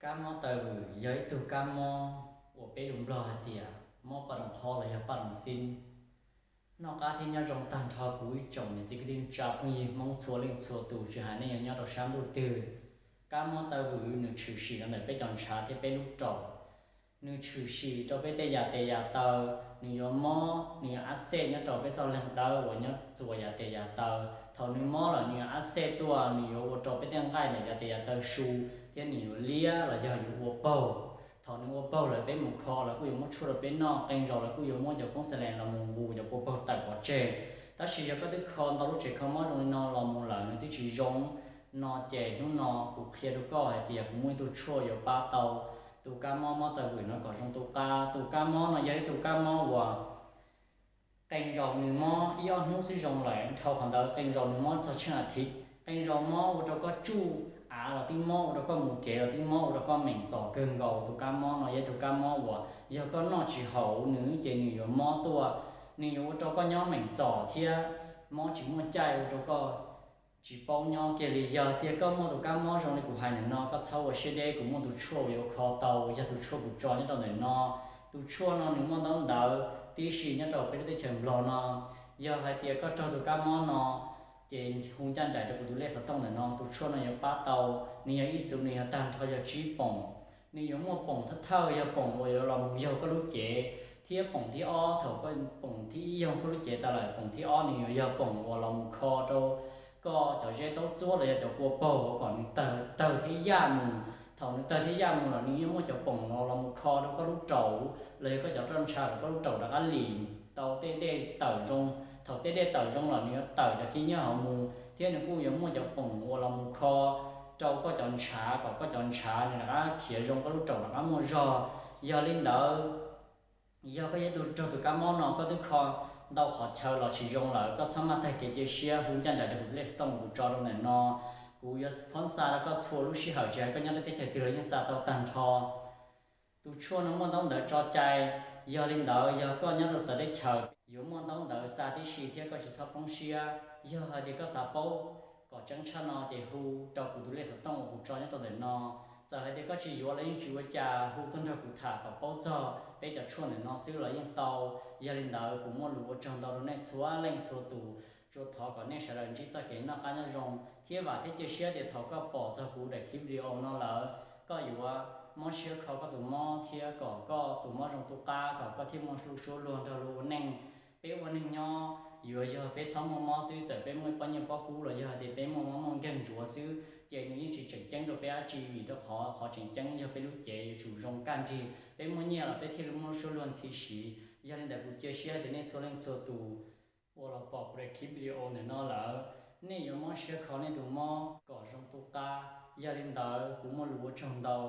Kab mob taw vwm yog ib tug kab mob uas peb lus Nplog hais tias mob paj roos qhob los yog paj roos xib. Noj qab thiab nyob zoo tag nrho kuv ib tsoom niam txiv kwv tij neej tsa phooj ywg Hmoob txhua leej txhua tus, tsis hais nej yuav nyob rau sab ntuj twg. Kab mob taw vwm nws tshwm sim los ntawm peb cov ntshav thiab peb lub raum. Nws tshwm sim rau peb tej yam tes yam taw, nws yuav mob, nws yuav ab xej nyob rau peb txoj leeg dawb uas nyob txuas yam tes yam taw. Thaum nws mob lawm nws yuav ab xej tuaj, nws yuav ua rau peb tej nqaij ntawm yam tes yam taw su, thiab nws yuav liab los yog yuav ua paug. Thaum nws ua paug lawm peb mus kho lawv kuj yuav muab tshuaj rau peb noj, qee zaus lawv kuj yuav muab cov koob xa lees los mus nqus cov kua paug tawm pov tseg. Tab sis yog koj twb kho ntau lub tsev kho mob zoo li no los mus lawm nws twb tsis zoo no ces hnub no kuv qhia rau koj hais tias kuv muaj ib tug tshuaj yuav pab tau tus kab mob mob taw vwm no kom zoo tu qab. Tus kab mob no yog ib tug kab mob uas qee zaus nws mob ib ob hnub xwb zoo lawm, dhau qhov ntawd qee zaus nws mob txog tsheej a thiv. Qee zaus mob ua rau koj tsuj av los twb mob, ua rau koj mus kev los twb mob, ua rau koj meem txom kawg nkaus. Tus kab mob no yog ib tug kab mob uas yog koj noj tsis haum nws ces nws yuav mob tuaj, nws yuav ua rau koj nyob meem txom thiab mob tsis muaj caij, ua rau koj tsis paub nyob kiag li. Yog tias koj muaj tus kab mob zoo li kuv hais ntawm no, koj txhob ua siab deb, kuv muaj tus tshuaj uas yuav kho tau, yog tus tshuaj kuv tso nyob rau ntawm no. Tus tshuaj no nws muaj ntaub ntawv tib si nyob rau peb lub teb chaws Nplog no. Yog hais tias koj raug tus kab mob no ces hu ncaj nraim rau kuv tus lej xov tooj ntawm no, tus tshuaj no yuav pab tau. Nws yog ib xuv, nws yog tag nrho yog tsib poom. Nws yuav muaj poom thawj thawj yog poom uas yuav los mus yaug koj lub cev, thiab poom thib ob, thaum koj poom thib ib yaug koj lub cev tas lawm, poom thib ob nws yuav yog poom uas los mus kho rau koj cov zeb taub txuab los yog cov kua paug kom nws tawg thiab yaj mus. Thaum nws tawg thiab yaj mus lawm nws yeej muaj cov poom no los mus kho rau koj lub raum los yog koj cov roj ntsha kom koj lub raum rov qab lim tau tej dej tawm zoo. Thaum tej dej tawm zoo lawm nws yuav tawm cov khib nyiab hauv mus, thiab nws kuj yuav muaj cov poom uas los mus kho rau koj cov ntshav kom koj cov ntshav nws rov qab khiav zoo, koj lub raum rov qab muaj zog. Yog li ntawd, yog koj yog tus raug tus kab mob no koj twb kho ntau qhov chaw los tsis zoo lawm, koj txhob maj tag kev cia siab, hu ncaj nraim rau kuv tus lej xov tooj kuv tso rau ntawm no. Kuv yuav phab xa rau koj txhua lub sij hawm, tsis hais koj nyob rau teb chaws twg los yeej xa tau tag nrho. Tus tshuaj no muaj ntaub ntawv tso cai. Yog li ntawd yog koj nyob rau txawv teb chaws yuav muaj ntaub ntawv xa tib si thiab koj tsis txhob poob siab. Yog hais tias koj xav paub kom tseeb tshaj no ces hu rau kuv tus lej xov tooj uas kuv tso nyob rau ntawm no. Txawm hais tias koj tsis yuav los yeej tsis ua cas, hu tuaj nrog kuv tham kom paub txog peb cov tshuaj ntawm no xwb los yeej tau. Yog li ntawd kuv muaj lus ua tsaug ntau rau nej txhua leej txhua tus, tsuas thov kom nej sawv daws ntsib txoj kev noj qab nyob zoo thiab vam thiab cia siab tias thaum koj pom txog kuv daim clip video no lawm, koj yuav mob siab kho koj tus mob thiab kom koj tus mob zoo tu qab, kom koj thiaj muaj lub suab luag nrog luag ua neej. Peb ua neeg nyob yuav yog peb txhob muaj mob xwb, txawm peb muaj pob nyiaj pob kub los yog hais tias peb muaj mob muaj nkeeg ntsuav xwb ces nws yeej tsis tseem ceeb rau peb dab tsi, vim rau qhov qhov tseem ceeb yog peb lub cev yuav tsum zoo kaj nrig, peb muaj nyiaj los peb thiaj li muaj lub suab luag ntxhi siv. Yog li ntawd kuv cia siab hais tias nej txhua leej txhua tus uas los pom kuv daim clip video ntawm no lawm, nej yuav mob siab kho nej tus mob kom zoo tu qab. Yog li ntawd kuv muaj lus ua tsaug ntau.